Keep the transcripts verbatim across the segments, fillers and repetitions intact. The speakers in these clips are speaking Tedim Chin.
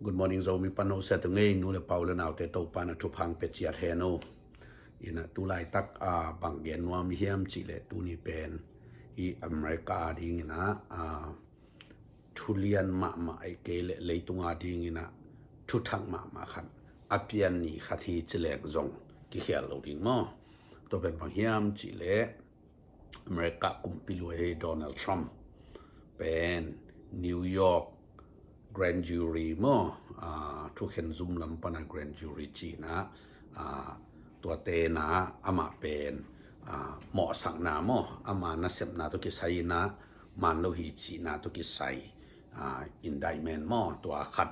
Good morning, Zomi pan ho sia tu ngei, nu le pau le naute Topa'n a thupha hong pia ciat hen o. Ina tu laitak a bang gen nuam hiam cih leh tuni pen i America a dingin a, a, thulian mahmah ahih kei leh leitung a dingin a thuthak mahmah khat a pian ni khat hi ci leng zong kikhial lo ding maw. Tua pen bang hiam cih leh America kumpi lui hi Donald Trump pen New York grand jury maw, a, thukhen zum lam pan a grand jury cihna, a, tuate na amah pen, a, mawhsakna maw, ama nasepna tawh kisai ina man lo hi cihna tawh kisai, a, indictment maw, tua khat,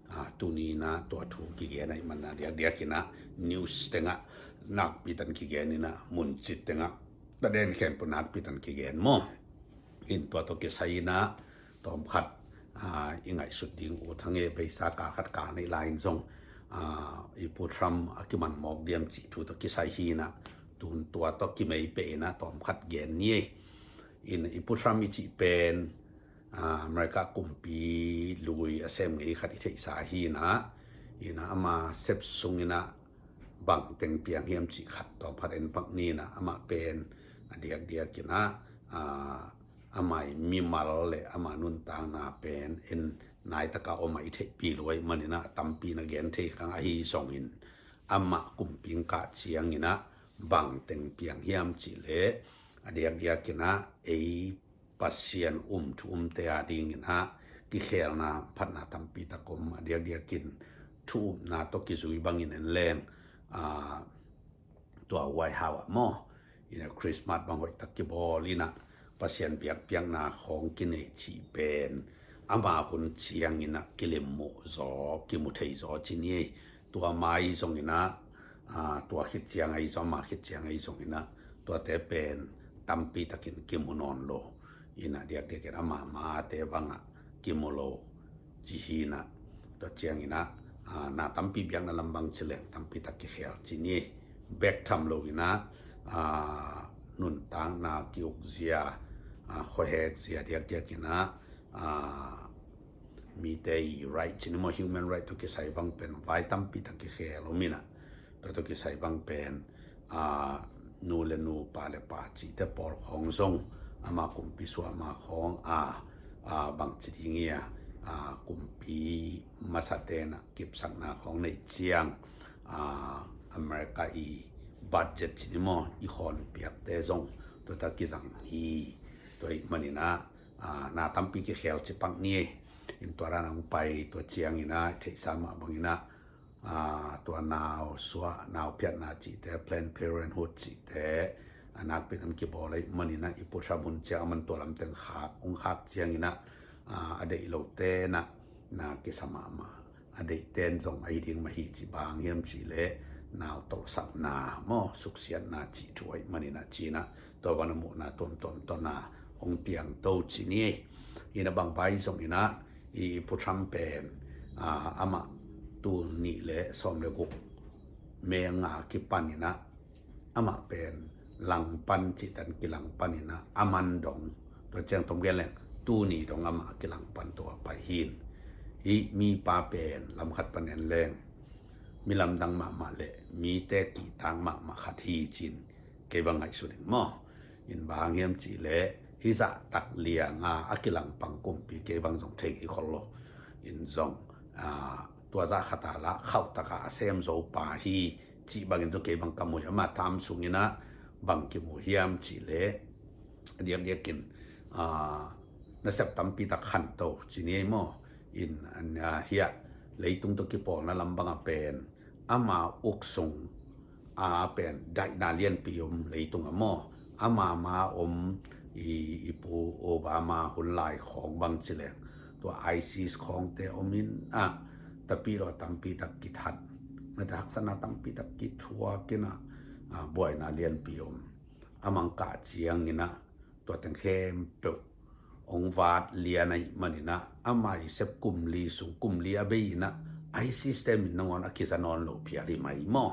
a, tuni ina tua thu kigen ahih man a diakdiak ina news tengah nakpi tan kigen ina muncit tengah taden khempeuh nakpi tan kigen maw. In tua tawh kisai ina tawmkhat, a, i ngaihsut ding uh thange beisa ka khat ka neih lai in zong, a, i Pu Trump a kiman mawk diam cih thu tawh kisai hi ina tun tua tawh kimei peh ina tawmkhat gen ni ei. In i Pu Trump i cih pen, a, America kumpi lui a sem ngei khat i theihsa hi ina, ina ama sep sung ina bang teng piang hiam cih khat tawmkhat en pak ni ina amah pen a diakdiak ina, a, amah i mimal le ama nuntakna pen en nai taka om a i theihpi luai man ina tampi na gen thei kang ahi zongin amah kumpi kah ciang ina bang teng piang hiam cih leh a diakdiak ina ei Pasian um thu umte a dingin a kikhelna phatna tampi tak om a diakdiakin thu upna tawh kizui bangin en leng, a, tua White House ah maw, ina Christmas bang hoih tak kibawl ina Pasian biakpiakna khawng kinei cih pen ama hun ciang ina kilemmuh zaw, kimu thei zaw ci ni ei. Tua mai zong ina, a, tua khit ciang ahi zong, ama khit ciang ahi zong ina tuate pen tampi takin kimu nawn lo. Ina diakdiakin ama mate bangah kimu lo ci hi ina. Tua ciang ina, a, na tampi biakna lam bang ci leng tampi tak kikhel ci ni. Bek tham lo ina, a, nuntakna ki-uk zia, a, khuahek zia diakdiak ina, a, mite i right ci ni maw, human right tawh kisai bang pen vai tampi tak kikhel om ina. Tua tawh kisai bang pen, a, nu le nu, pa le pa cihte pawl khawng zong ama kumpi suah ama khawng a, a, bang ci ding ia, a, kumpi masate na kipsakna khawng nei ciang, a, America i budget ci ni maw, i khawnpiakte zong tua tak kizang hi. Tua ahih man ina, a, na tampi kikhel ci pak ni ei. In tua dan a hong pai tua ciang ina theihsa mah bang ina, a, tua nau suah, nau phiatna cihte, Planned Parenthood cihte, a, nakpi tan kibawl ahih man ina i Pu Trump hun ciang aman tua lam teng khak, hong khak ciang ina, a, a deih lote na, na kisa mahmah. A deihten zong ahi ding mah hi ci bang hiam cih leh nau tolhsakna maw, suksiatna cih thu ahih man ina ci ina tua bang a muhna tuamtuam tawh na hong piang to ci ni ei. Ina bang pai zong ina i Pu Trump pen, a, amah tul nih le sawm le guk May nga kipan ina amah pen langpan cihtan kilangpan ina aman dong. Tua ciang tom gen leng tuni dong amah kilangpan tua pai hi in. Hih mipa pen lamkhat pan en leng mi lamdang mahmah le mite kihtak mahmah khat hi ci-in kei bang ngaihsun ing maw. In bang hiam cih leh hih zahtak lianga a kilangpang kumpi kei bang zong thei ngei khol lo. In zong, a, tua zah khat a lah khauh taka a sem zo pa hi cih bangin zong kei bang ka mu hi. Ama tham sung ina bang kimu hiam cih leh a diakdiakin, a, nasep tampi tak khanto ci ni ei maw. In, a, hiah leitung tawh kipawlna lam bang a pen ama uk sung a pen daihna lianpi om leitung a maw. Ama ma om i, i Pu Obama hun lai khawng bang ci leng tua ISIS khawngte om in a, tapi lo tampi tak kithat, mate haksatna tampi tak kithuak ina, a, buaina lianpi om. A mang kah ciang ina tua teng khempeuh hong vat lian ahih man ina ama i sep kum li sung kum li a bei ina ISIS te min nangawn a kiza nawn lo phial hi mai maw.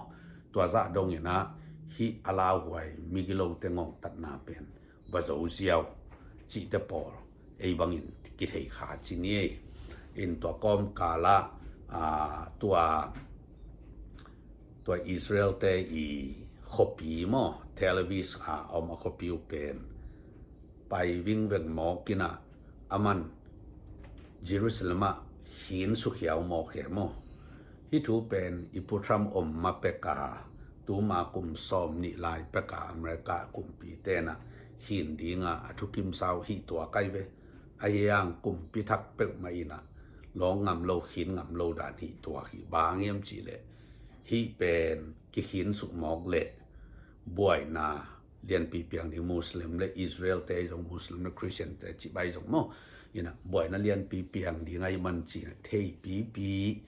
Tua zah dong ina hih a lauhuai migilote ngongtatna pen va zo ziau cihte pawl ei bangin kithei kha ci ni ei. In tua kawmkal ah, a, tua, tua Israel te i khuapi maw, Tel Aviv a om a khuapi uh pen pai vingveng mawk in ah, aman Jerusalem ah khin sukhiau mawk e maw. Hih thu pen i Pu Trump om ma pek a, tuma kum sawm nih lai pek a America kumpi ten ah khin ding a a thukimsa uh hi tuak ahi ve. Ahi hang kumpi thak peuhmah in ah lawng ngam lo, khin ngam lo dan hi tuak hi. Bang hiam cih leh hih pen kikhin suk mawk leh buaina lianpi piang ding, Muslim le Israel te zong, Muslim le Christian te cih bang zong maw, in ah buaina lianpi piang ding ahih man cih in ah theipipi,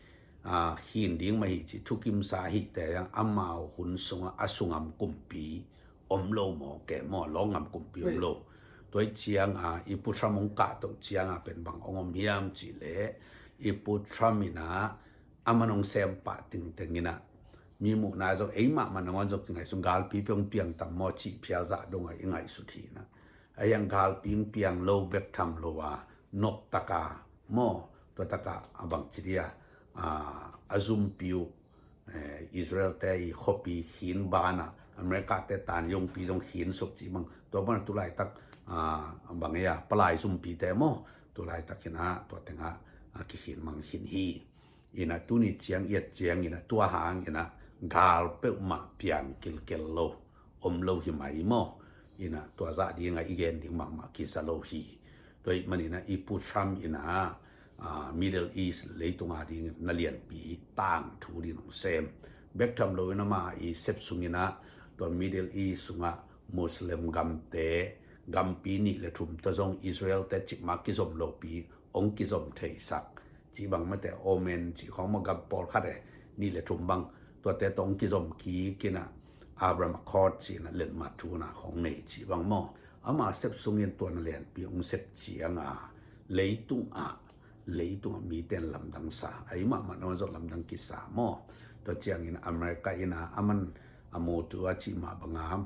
a, khin ding mah hi cih thukimsa hi teh, amau hun sungah a sungam kumpi om lo mawk e maw, lawng ngam kumpi om lo. Tua hi ciang a, i Pu Trump hong kahtoh ciang a pen bang hong om hiam cih leh, i Pu Trump in ah aman hong sem pah tengteng in ah, mi muhna zong, ei mahmah nangawn zong kingaihsun, galpi pen hong piang tam maw cih phial zah dong ah i ngaihsut hi in ah. Ahi hang galpi hong piang lo bek tham lo a, nop tak a maw, tua tak a, a bangci dia, a, a zumpi uh, eh, Israel te i khuapi khin ban ah America te tan yongpi zong khin suk cih bang, tua bang tu laitak, a, bang e a, palai zumpi te maw, tu laitak in ah tua teng ah, a, kikhin mang khin hi. In ah tuni ciang i et ciang in ah tua hang in ah gal peuhmah piang kilkel lo, om lo hi mai maw. In ah tua zah ding ah i gen ding mahmah kisa lo hi. Tua ahih man in ah i Pu Trump in ah, a, Middle East leitung a ding na lianpi tangthu ding hong sem. Bek tham lo in ah amah i sep sung in ah tua Middle East sungah Muslim gamte, gampi nih le thum tawh zong Israel te cikmah kizom lopi hong kizom theisak. Cih bang mate, Oman cih khawng maw, gam pawlkhat e, nih le thum bang, tuate tawh hong kizom kik in ah Abraham Accord cih in ah letmat thu na khawng nei cih bang maw. Ama sep sungin tua na lianpi hong sep ciang a, leitung ah, leitung ah mite in lamdang sa, ahi mahmah nangawn zong lamdang kisa maw. Tua ciangin America in ah aman a mawtu a cih mah bang a,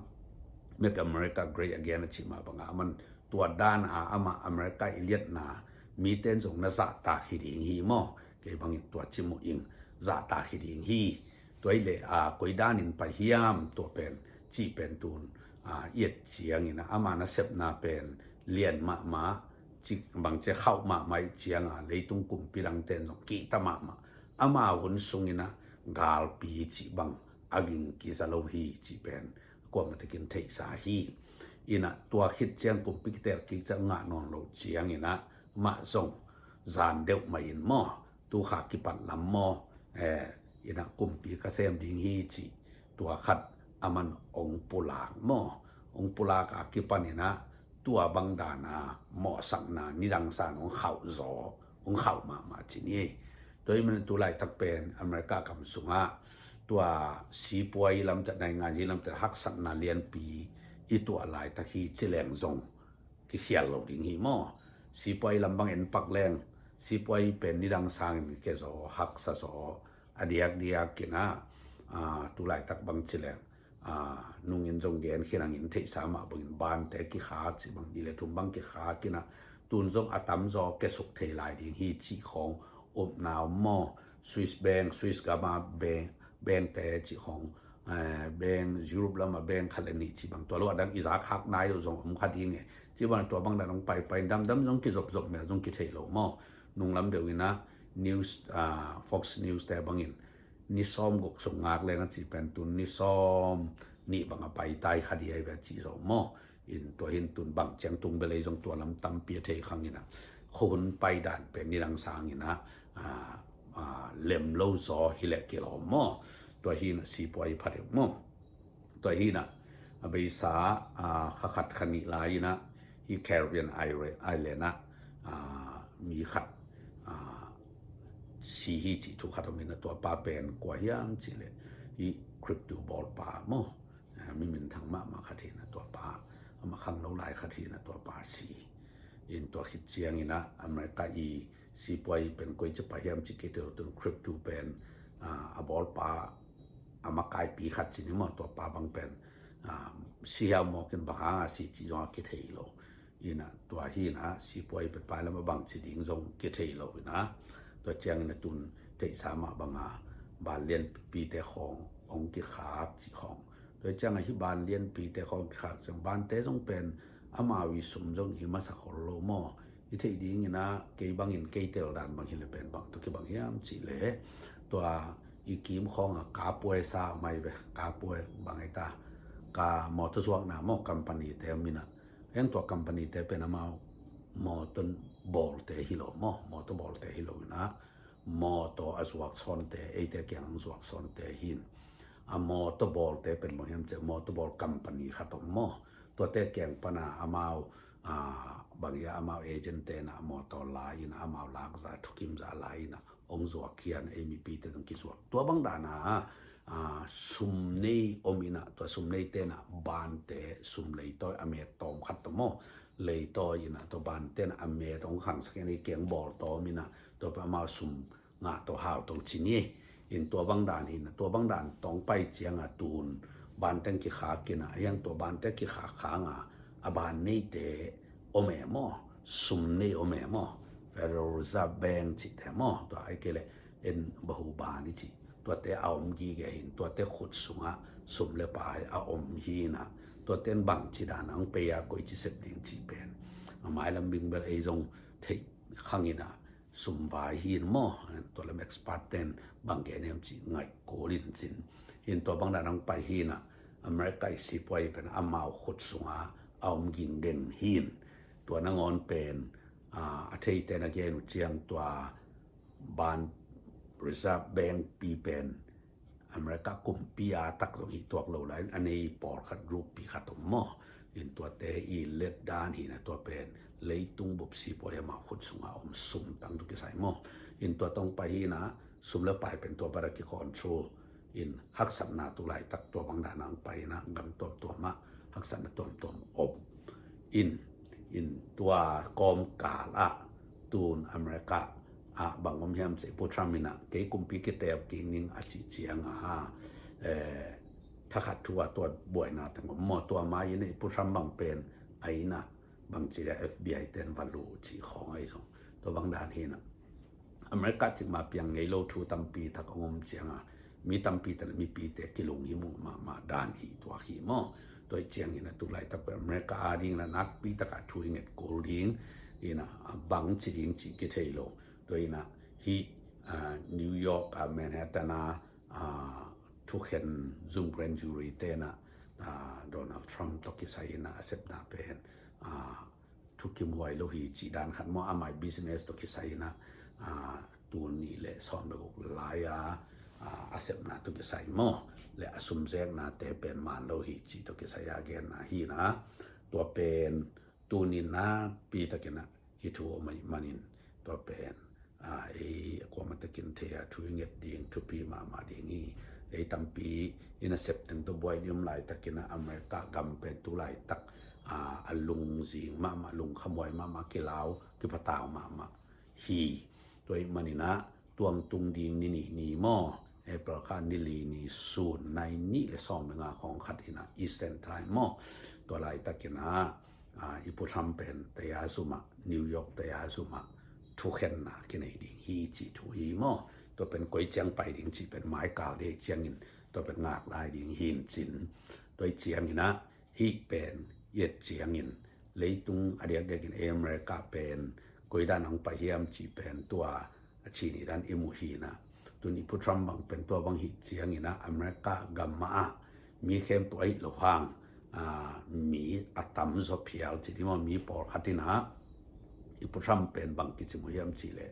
Make America Great Again a cih mah bang a, aman tua dan a amah America i liatna mite in zong na zahtak hi ding hi maw. Kei bangin tua ci muh ing, zahtak hi ding hi. Tua hi leh, a, koi danin pai hiam tua pen, cih pen tun, a, i et ciangin ah ama nasepna pen lian mahmah, cih bang ci khauh mahmah i ciang a, leitung kumpi dangte in zong kihta mahmah. Ama hun sungin ah galpi cih bang a ging kisa lo hi cih pen kuamah tekin theihsa hi. In ah tua khit ciang kumpi kitel kik ciang ngah nawn lo ciangin ah mah zong zan deuh mah in maw, tu kha kipat lam maw, eh, in ah kumpi ka sem ding hi cih tua khat aman hong pulak maw. Hong pulak a kipan in ah tua bang dan a mawhsakna nidang sang hong khauh zaw, hong khauh mahmah ci ni. Tua ahih manin tu laitak pen America gam sungah tua sipuai lamte, nainganzi lamte haksatna lianpi i tuah laitak hi ci leng zong kikhial lo ding hi maw. Sipuai lam bang en pak leng, sipuai pen nidang sangin kia zaw, haksa zaw, a diakdiak in ah, a, tu laitak bang ci leng, a, nungin zong gen khin hangin theihsa mah bangin bante kikhak cih bang, nih le thum bang kikhak in ah, tun zong a tamzaw kiasuk thei lai ding hi cih khawng upna om maw. Swiss bank, Swiss gam a bank, bank te cih khawng, eh, bank Europe lam a bank khat le nih cih bang, tua lo a dang i zak khak nai lo zong om kha ding e. Cih bang tua bang dan hong paipai in damdam zong kizopzop, mel zong kithei lo maw. Nunglam deuh in ah news, ah, Fox News te bangin ni sawm guk sung ngak leng a cih pen tun ni sawm nih bang a pai tai kha ding ahi ve a cih zaw maw. In tua hi in tun bang ciang tung bel ei zong tua lam tampi a thei khang in ah, khuahun pai dan pen nidang sangin ah, a, a, lem lo zaw hi leh kilawm maw. Tua hi in ah sipuai pha deuh maw. Tua hi in ah, a beisa, a, kha khat kha nih lai in ah, hi Caribbean island, island ah, a, mi khat, a, si hi cih thu khat om in ah, tua pa pen kua hiam cih leh hi crypto bawlpa maw. A, mi minthang mahmah khat hi in ah tua pa, amah khangno lai khat hi in ah tua pa si. In tua khit ciangin ah America i sipuai pen koi ci pa hiam cih kithei lo, tun crypto pen, a, a bawlpa, a makaipi khat ci ni maw, tua pa bang pen, a, si hiau mawk in bang hang a si cih zong a kithei lo. In ah tua hi in ah sipuai pen pai lam a bang ci ding zong kithei lo in ah, tua ciangin ah tun theihsa mah banga ban lianpite khawng hong kikhak cih khawng. Tua ciangah hih ban lianpite khawng kikhak ciang bante zong pen amau i sum zong hi masa khol lo maw? I theih dinginah kei bangin kei tel dan bang hi le pen bang tawh kibang hiam cih leh tua i kim khawngah kapuai sa mai ve, kapuai bang ei ta, ka mawtaw zuakna maw, company te minah. Heng tua company te pen amau mawtaw bawlte hi lo maw, mawtaw bawlte hi lo inah mawtaw a zuak sawnte, eite kiang ang zuak sawnte hin. A mawtaw bawlte pen bang hiam cih leh mawtaw bawl company khat om maw? Tuate kiang pana amau bang ia amau agent tenah mawtaw lai inah amau lakza, thukimza lai inah hong zuak hian ei mipite zong kizuak. Tua bang dana sum nei om inah tua sum nei tenah bante sum leitawi a met tawm khat tawm maw? Leitawi inah tua ban tenah a met hong khangsak inah ei kiang bawl tawm inah tua pa amau sum ngah tawh hau to ci ni. In tua bang dan hinah tua bang dan tawh hong pai cianga tun banteng kikhak inah a hiang tua bante kikhak khanga a ban neite om e maw? Sum nei om e maw? Federal Reserve Bank cihte maw? Tua ai kei leh en bahu ban i cih tuate a om gige hin tuate khut sungah sum le pai a om hinah tuate in bangci dan ang pei a koici sep ding cih pen a mailam bing bel ei zong theih khanginah sum vai hin maw? Tua lam expert ten bang gen hiam cih ngaih kul in cin. Hin tua bang dan ang pai hinah America i sipuai pen amau khut sungah a om ginggeng hin. Tua nangawn pen a theite na gen uh ciang tua ban Reserve Bank pi pen America kumpi a tak zong hi tuak lo lai a nei pawlkhat group pi khat om maw? In tuate i let dan hinah tua pen leitung bup sipuai amau khut sungah om sum tang tawh kisai maw? In tua tawh hong pai hinah sum le pai pen tua bada kicontrol in haksatna tu laitak tua bang dana hong pai inah gam tuamtuamah haksatna tuamtuam om in, in tua kawmkal ah tun America ah bang om hiam cih Pu Trump inah kei kumpi kitep kik ning a cih cianga thakhat thu a tua buaina teng om maw? Tua ma inah i Pu Trump bang pen a inah bang ci le F B I ten va lu cih khawng ahi zong tua bang dan hinah America cik ma piang ngei lo thu tampi tak a om cianga mi tampi tana mipite kilung hi mawh mahmah dan hi tua hi maw? Tua hi ciangin a tu laitak pen America a dingin a nakpi taka thu i nget kul ding inah bang ci ding cih kithei lo. Tua inah hih New York a Manhattan a thukhen zum grand jury tenah Donald Trump tawh kisai inah a sepna pen thu kimhuai lo hi cih dan khat maw? Amai business tawh kisai inah tuni le sawm le guk lai-a a sepna tawh kisai maw? Le a sumzeknate pen man lo hi cih tawh kisai a genna hinah tua pen tuni nakpi takinah hi thu om ahih manin tua pen ei a kuamah takin thei a thu i nget ding thupi mahmah ding hi. Ei tampi inah sep teng tawh buai ding om laitakinah America gam pen tu laitak a lungzing mahmah, lungkhamhuai mahmah, kilau kipatau mahmah hi. Tua ahih maninah tuangtung ding ni nih ni maw? April kha ni li ni sun nai nih le sawm le nga khawng khat inah Eastern Time maw? Tua laitakinah i Pu Trump pen taya zumah New York taya zumah thukhenna kinei ding hi cih thu hi maw? Tua pen koi ciang pai ding cih pen maikal dei ciangin tua pen ngak lai ding hin cin. Tua hi cianginah hih pen i et ciangin leitung a diakdiakin ei America pen koi dan hong pai hiam cih pen tua a ci nih dan i muh hinah tun i Pu Trump bang pen tua bang hih cianginah America gam ah mi khempeuh ahih lo hang mi a tamzaw phial cih ding maw? Mi pawlkhat inah i Pu Trump pen bang kici mu hiam cih leh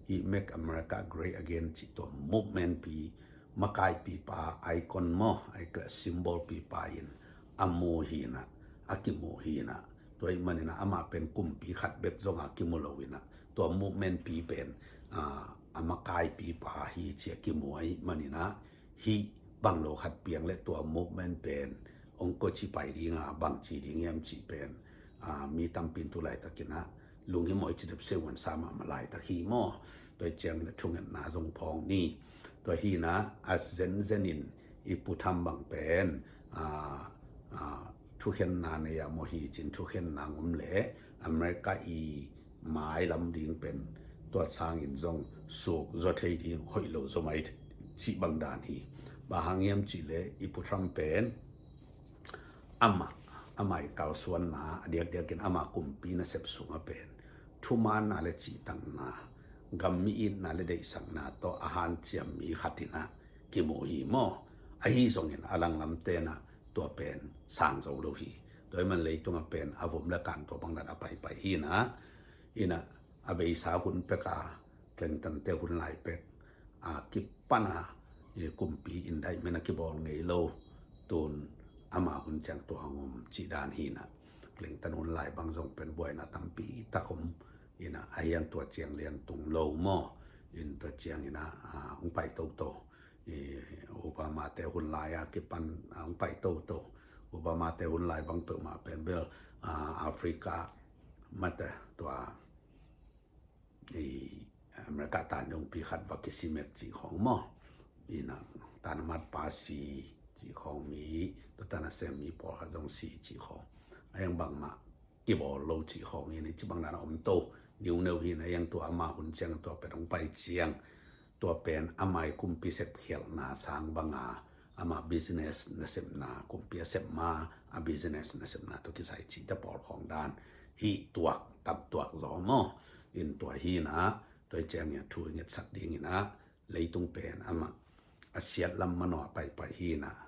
hih Make America Great Again cih tua movement pi makaipipa icon maw? Ai kila symbol pipa in a mu hinah a kimu hinah tua ahih maninah amah pen kumpi khat bek zongah kimu lo inah tua movement pi pen a makaipipa hi ci a kimu ahih maninah hih bang lo khat piang le tua movement pen hong koici pai dinga bangci ding hiam cih pen mi tampi in tu laitakinah lunghimawh i cidep seuhwan sa mahmah laitak hi maw? Tua hi ciangin a thungetna zong phawng ni. Tua hinah a zenzenin i Pu Trump bang pen thukhenna nei ah maw hi cin thukhenna ngom le America i mailam ding pen tua sangin zong suk zaw thei ding hoih lo zaw mai cih bang dan hi. Bang hang hiam cih leh i Pu Trump pen amah, amah i kalsuanna a diakdiakin ama kumpi nasep sungah pen thumaanna le cihtakna, gam mi itna le deihsakna tawh a hanciam mi khat in ah kimu hi maw. Ahi zongin a langlamte'n ah tua pen sang zo lo hi. Tua ahih man leitungah pen a vom le kang tua bang dan a paipai hi in ah, in ah a beisa hun pek a, Clinton-te hun lai pek a kipan a, i kumpi indictment a kibawl ngei lo, tun ama hun ciang tua hong om cih dan hi in ah. Clinton hun lai bang zong pen buaina tampi tak om in ah, a hiang tua ciang lian tung lo maw. In tua ciang in ah, a, hong pai toto. I Obama-te hun lai a kipan, a, hong pai toto. Obama-te hun lai bang peuhmah pen bel, a, Africa mate tua i America tan dongpi khat va kisimek cih khawng maw. In ah tanamat pa si cih khawng mi, tua tana sem mi pawlkhat zong si cih khawng. A hiang bangmah kibawl lo cih khawng in, i ci bang dan a om to. Niuneu hi in ah, a hiang tua ama hun ciang tua pen hong pai ciang, tua pen ama i kumpi sepkhialhna sang bang a, ama business nasepna, kumpi a sep ma a business nasepna tawh kisai cihte pawl khawng dan hi tuak, tam tuak zaw maw. In tua hi in ah, tua hi ciangin thu i ngetsak ding in ah, leitung pen amah a siat lam manawh a paipai hi in ah,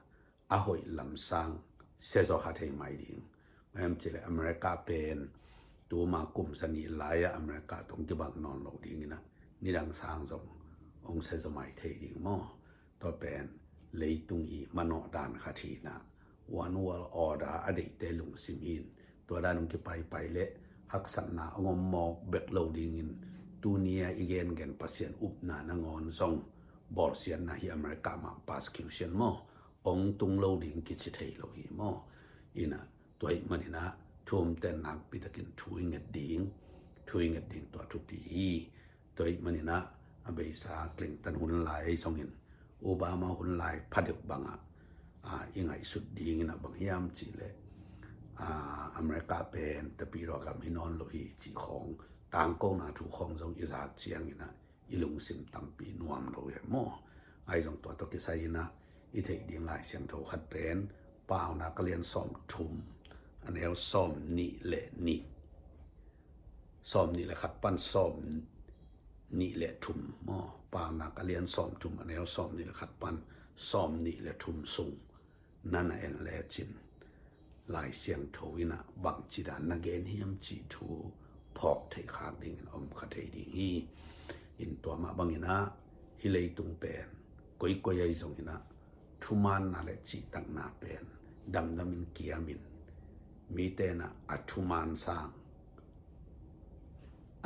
a hoih lam sang sia zaw kha thei mai ding. Bang hiam cih leh America pen tuma kum zanih lai-ah America tawh kibang nawn lo ding in ah, nidang sang zong hong sia zaw mai thei ding maw. Tua pen leitung i manawh dan khat hi in ah, one world order a deihte lungsim hi in, tua dan hong kipaipai leh haksatna hong om mawk bek lo dingin, tuni a i gengen Pasian upna nangawn zong bawlsiatna hi, America mah persecution maw, hong tung lo ding kici thei lo hi maw. In ah tua ahih man in ah thu umte'n nakpi takin thu i nget ding, thu i nget ding tua thupi hi. Tua ahih man in ah a beisa Clinton hun lai ahi zongin, Obama hun lai phadeuh bang ah, a, i ngaihsut ding in ah bang hiam cih leh, a, America pen tapidaw gam hi nawn lo hi cih khawng, tangkona thu khawng zong i zak ciang in ah i lungsim tampi nuam lo hi maw. Ahi zong tua tawh kisai in ah i theih ding Lai Siangtho khat pen Paunak a lian sawmthum, a neu sawmnih le nih, sawmnih le khat pan sawmnih le thum maw. Paunak a lian sawmthum, a neu sawmnih le khat pan sawmnih le thum sung na na en lecin, Lai Siangtho in ah bangci dan na gen hiam cih thu phawk theih khak dingin om kha thei ding hi. In tua mah bang in ah, hih leitung pen koikoi ahi zong in ah, thumaanna le cihtakna pen damdamin kiamin, mite'n ah a thumaan sang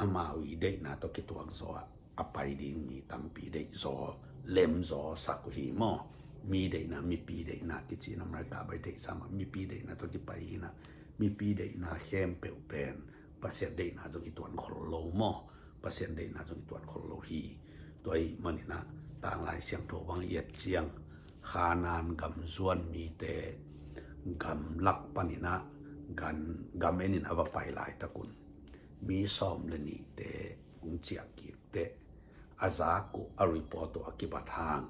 amau i deihna tawh kituak zaw ah a pai ding mi tampi deih zaw, lem zaw sak uh hi maw. Mi deihna, mipi deihna kici in, America bai theihsa mah mipi deihna tawh kipai hi in ah, mipi deihna khempeuh pen Pasian deihna zong hi tuan khol lo maw. Pasian deihna zong hi tuan khol lo hi. Tua ahih man in ah tanglai siangtho bang i et ciang, Khanaan gam zuan mite gamlak pan in ah gam, gam en in a va pai laitak un, mi sawm le nihte hong ciah kik teh, a zak uh, a report uh a kibat hang,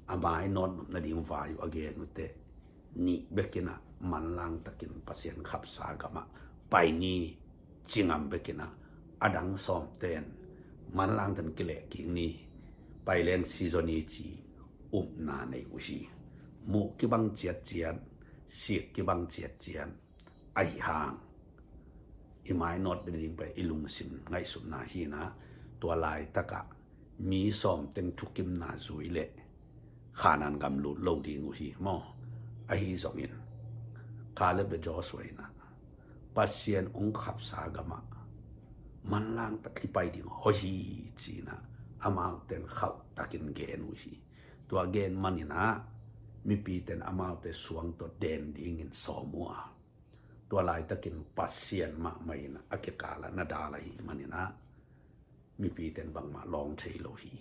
a mainawt nopna ding vai uh a gen uh teh, nih bek in ah manlang takin Pasian khapsa gamah pai ni, ci ngam bek in ah, a dang sawmte'n manlang takin kileh kik ni, pai leng si zaw ni, ci upna nei uh hi. Muh kibang ciatciat, sik kibang ciatciat ahih hang, i mainawt ding pen i lungsim ngaihsutna hi in ah, tua laitak ah mi sawm teng thukimna zui leh Khanaan gam lut lo ding uh hi maw. Ahi zongin Caleb le Joshua in ah Pasian hong khapsa gamah manlang tak i pai ding hoih hi, ci in ah amaute'n khauh takin gen uh hi. Tua gen man in ah mipite'n amaute suang tawh den dingin sawm uh a, tua laitakin Pasian mahmah in ah a kikal ah na dal ahih man in ah mipite'n bangmah lawng thei lo hi.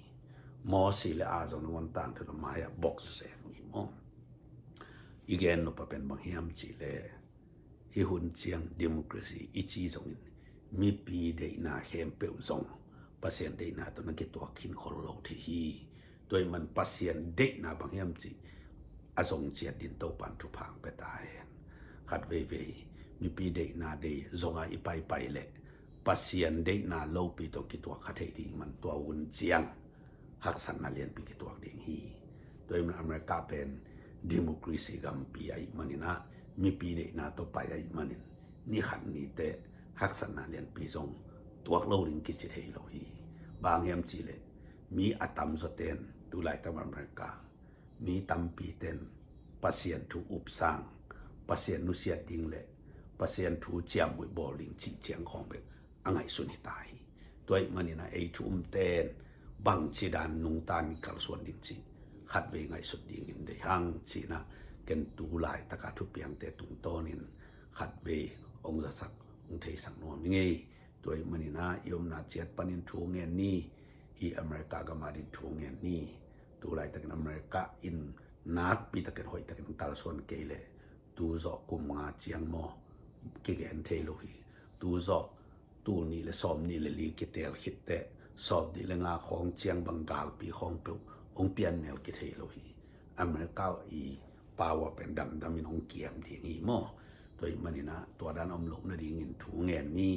Mosi le Aaron nangawn tangthu lo, mai-ah bok zen uh hi maw. I gen nop pen bang hiam cih leh, hih hun ciang democracy i ci zongin, mipi deihna khempeuh zong Pasian deihna tawh na kituak khin khol lo thei hi. Tua ahih man Pasian deihna bang hiam cih a zong ciat dingin Topan thupha hong pia ta hen. Khat veivei mipi deihna deih zonga i paipai leh Pasian deihna lopi tawh kituak kha thei ding man tua hun ciang haksatna lianpi kituak ding hi. Tua ahih man America pen democracy gampi ahih manin ah mipi deihna tawh pai ahih manin ni khat ni teh haksatna lianpi zong tuak lo ding kici thei lo hi. Bang hiam cih leh mi a tamzaw ten tu laitak America mi tampi ten Pasian thu upsang, Pasian nusiat ding leh Pasian thu ciamnuih bawl ding cih ciang khawng bek a ngaihsun hi ta hi. Tua ahih manin ah ei thu um ten bangci dan nungta in kalsuan ding cih khatvei ngaihsut dingin deih hang ci-in ah ken tu laitaka thupiangte tungtawnin khatvei hong zasak hong theisak nuam ing ei. Tua ahih manin ah i omna ciat panin thu ngen ni. Hih America gam adingin thu ngen ni. Tu laitakin America in nakpitakin hoihtakin kalsuan kei leh tu zawh kum nga ciang maw kigen thei lo hi. Tu zawh tul nih leh sawmnih leh li kiteel khit teh sawmnih leh nga khawng ciang bang galpi khawng peuh hong pian mel kithei lo hi. America i power pen damdamin hong kiam ding hi maw. Tua ahih manin ah tua dan om loh nadingin thu ngen ni.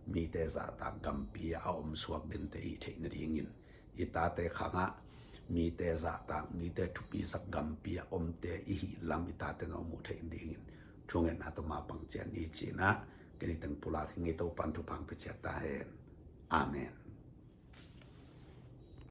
Mite zahtak gampi a om suak dente i hih theih nadingin i tate khangah mite zahtak, mite thupisak gampi a omte i hih lam i tate zong muh theih nadingin thungetna tawh mapang ciat ni ci-in ah ken hih teng pulak ing ei. Topan thupha hong pia ciat ta hen. Amen.